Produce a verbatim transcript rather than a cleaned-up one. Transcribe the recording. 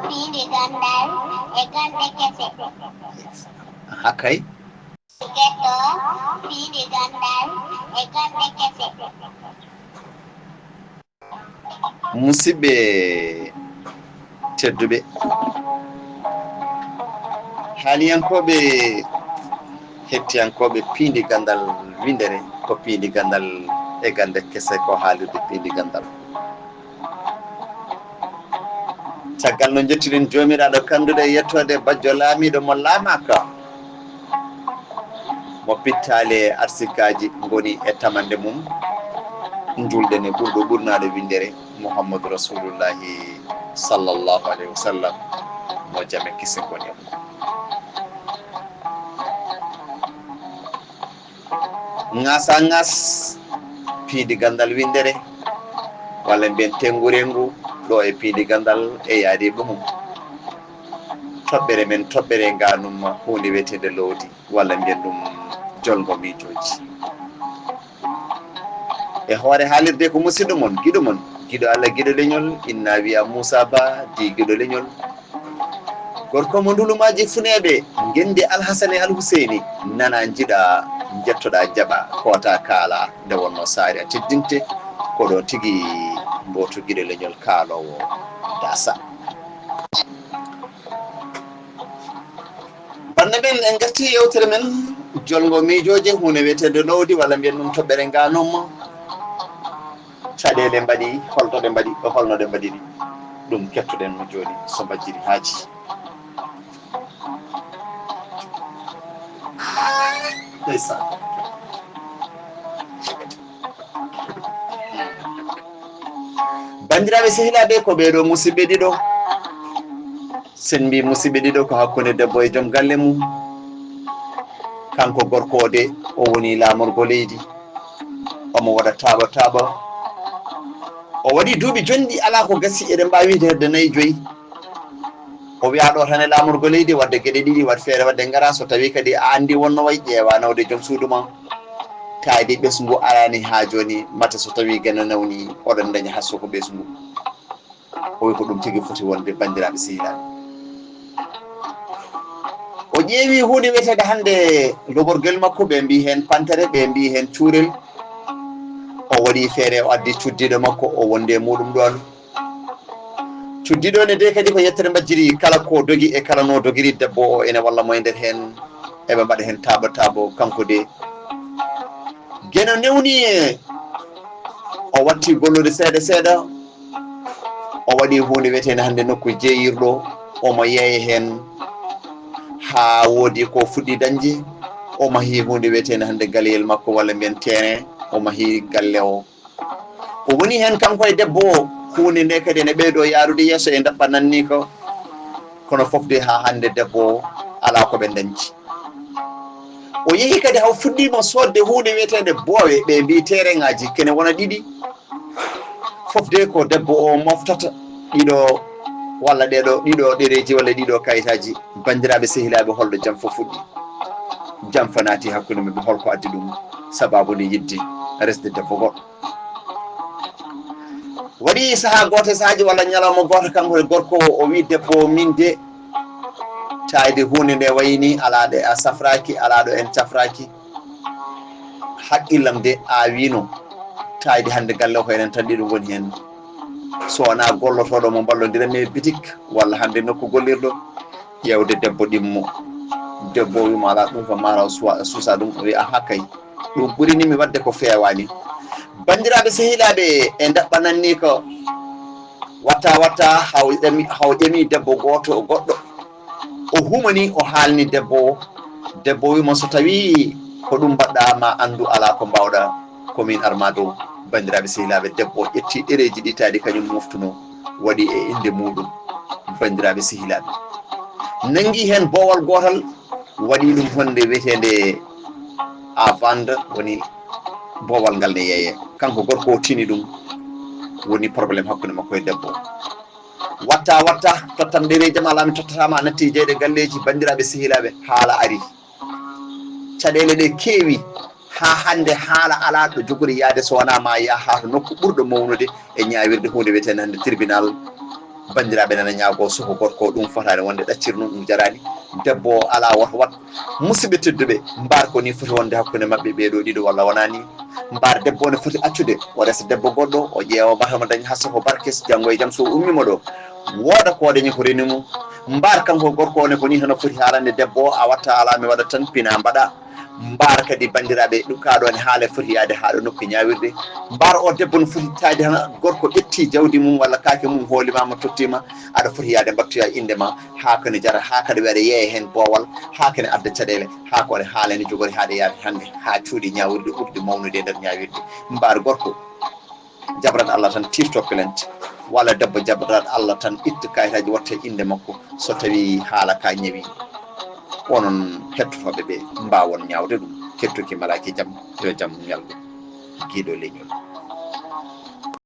Piindi ganndal e gannde kese. Hakkay. Ketto piindi ganndal e gannde kese. Musidɓe tedduɓe, haaliyankooɓe, hettiyankooɓe piindi ganndal winndere, ko piindi ganndal e gannde kese, ko haalirde piindi ganndal. Caggal no njettuɗen Joomiraaɗo, kannduɗo e yettoode, bajjo laamiiɗo mo laamaaka, mo pittaali e arsikaaji ngoni e tamannde mum, njuulɗen e ɓurɗo ɓurnaaɗo winndere, Muhammadu Rasulullahi sallallahu alayhi wa sallam, mo jam e kisi ngoni e mum. Ŋaasaa ŋaas, piindi ganndal winndere, walla mbiyen tenngurengu ɗo e piindi ganndal e yaadiiɓe mum. Toɓɓere men, toɓɓere ngaanum, huunde wiyeteende loowdi, walla mbiyen ɗum jolngo miijooji. E hoore haalirde ko musidɗo mon, giɗo mon, giɗo Allah, giɗo leñol, inna wiya Muusaa Ba, di giɗo leñol. Gorko mo ndulumaaji funeeɓe, ngenndi Alhasan e Alhuseyni, nana njiɗa, njettoɗa jaɓa, koota kaala, nde wonno saari a teddinte, ko ɗon tigi mbootu giɗo leñol kaaloowo daasa. Bannde men, en ngarti yewtere men, jolngo miijooje, huunde wiyeteende loowdi, walla mbiyen ɗum toɓɓere ngaanum. Caɗeele mbaɗi, holto ɗe mbaɗi, holno ɗe mbaɗiri, ɗum kettoɗen mo jooni so mbajjiri haaji. Ndeysaan. Banndiraaɓe sehilaaɓe, ko ɓee ɗoo musidɓe ɗiɗo. Sen mbii musidɓe ɗiɗo ko hakkunde debbo e joom galle mum. Kanko gorko o de, o woni laamorgo leydi. Omo waɗa taaɓo taaɓo. O waɗi duuɓi jonɗi alaa ko gasi, eɗen mbaawi wiide hedde nayi joyi. O wiyaa ɗo tan e laamorgo leydi, waɗde geɗe ɗiɗi, waɗ feere waɗde ngara, so tawii kadi a anndi wonno wayi, ƴeewa nawde joom suudu ma. Taaydi ɓesngu araani haa jooni, mate so tawii geno nawni, oɗon ndaña hasso ko ɓesngu. O wi ko ɗum tigi foti wonde, banndiraaɓe sehilaaɓe. O ƴeewi huunde wiyeteende hannde logorgel makko, ɓe mbii heen pantere, ɓe mbii heen cuurel. O waɗi feere, o addi cuddiiɗo makko, o wondi e muuɗum ɗoon. Cuddiiɗo ne de kadi ko yettere mbajjiri, kala ko dogi e kala no dogiri, debbo o ene walla mo e nder heen, eɓe mbaɗa heen taaɓo taaɓo, kanko de. Geno newni, o watti gollude seeɗa seeɗa, o waɗi huunde wiyeteende hannde nokku jeeyirɗo, omo yeeya heen haa woodi ko fuɗɗi dañde, o mahi huunde wiyeteende hannde galeyel makko, walla mbiyen terrain, o mahi galle o. O woni heen kanko e debbo o, huunde nde kadi ene ɓeydoo yaarude yeeso e ndaɓɓa nanni ko, kono fof de haa hannde debbo o alaa ko ɓe ndañci. O yehi kadi haw fuɗɗiima soodde huunde wiyeteende boowe, ɓe mbii tereŋaaji kene wona ɗiɗi. Fof de ko debbo o moftata ɗiɗo walla ɗeɗo, ɗiɗo ɗereeji walla ɗiɗo kayitaaji. Banndiraaɓe sehilaaɓe, holɗo Jamfa fuɗɗi? Jamfa naati hakkunde maɓɓe, holko addi ɗum? Sabaabu nde yiɗde resde debbo goɗɗo. Waɗi sahaa gooto, sahaaji walla ñalawma gooto, kanko e gorko o, o wi debbo o, min de, taayde huunde nde wayi ni, alaa ɗo a safraaki, alaa ɗo en cafraaki. Haqqillam de, a wiino, taayde hannde galle o ko enen tan ɗiɗo ngoni heen. So wonaa gollotooɗo mo mballondiranmi e bitik, walla hannde nokku gollirɗo, ƴeewde debbo ɗimmo. Debbo o wiimo alaa ɗum ko maara o suwa-, suusa ɗum, o wi aha kay. Ɗum ɓurini mi waɗde ko feewaani. Banndiraaɓe sehilaaɓe, e ndaɓɓa nanni ko watta watta, haw ƴami, haw ƴami debbo gooto goɗɗo. O humani, o haalni debbo o. Debbo o wiimo so tawii ko ɗum mbaɗɗa, ma anndu alaa ko mbaawɗa, ko min arma dow. Banndiraaɓe sehilaaɓe, debbo o ƴetti ɗereeji ɗi taadi kañum moftuno, waɗi e innde muuɗum. Banndiraaɓe sehilaaɓe, nanngi heen boowal gootal, waɗi ɗum honde wiyeteende à vendre, woni boowal ngal ne yeeye. Kanko gorko o tini ɗum, woni problème hakkunde makko e debbo. Watta, watta, tottam ɗereeji am, alaa mi tottataama, a natti jeyɗe galleeji, banndiraaɓe sehilaaɓe, haala ari. Caɗeele ɗe keewi, haa hannde haala alaa ɗo jogori yahde so wonaa ma yah haa to nokku ɓurɗo mawnude e ñaawirde huunde wiyeteende hannde tribunal. Banndiraaɓe nana ñaagoo suka gorko o, ɗum fotaani wonde ɗaccir, noon ɗum jaraani. Debbo o alaa woto waɗ. Musidɓe tedduɓe, mbaar ko ni foti wonde hakkunde maɓɓe ɓee ɗoo ɗiɗo, walla wonaa ni? Mbaar debbo o ne foti accude, o resa debbo goɗɗo, o ƴeewa bata mo dañi haa soko barke, so janngo e jam so o ummiima ɗo, wooda ko o dañi ko reni mum. Mbaar kanko gorko o ne ko ni tan o foti haalande debbo o, a watta alaa mi waɗa tan, pina mbaɗa. Mbaar kadi banndiraaɓe, ɗum kaa ɗoo ne haala foti yahde haa ɗo nokku ñaawirde. Mbaar o debbo no foti taade tan gorko ƴetti jawdi mum walla kaake mum, hoolimaama, tottiima, aɗa foti yahde mbattoya innde ma, haa ko ne jara, haa kadi waɗa yeeya heen boowal, haa ko ne adda caɗeele, haa ko ne haala ne jogori haa ɗe yaade hannde, haa cuuɗi ñaawirde ɓurɗi mawnude e nder ñaawirde. Mbaar gorko jabrat Allah tan tirto plainte, walla debbo jabrat Allah tan itta kayitaaji watta e innde makko, so tawii haala ka ñawi. Onon hettotooɓe ɓe, mbaawon ñaawde ɗum. Kettuki malaaki jam, yo jam ñallu giiɗo leñol.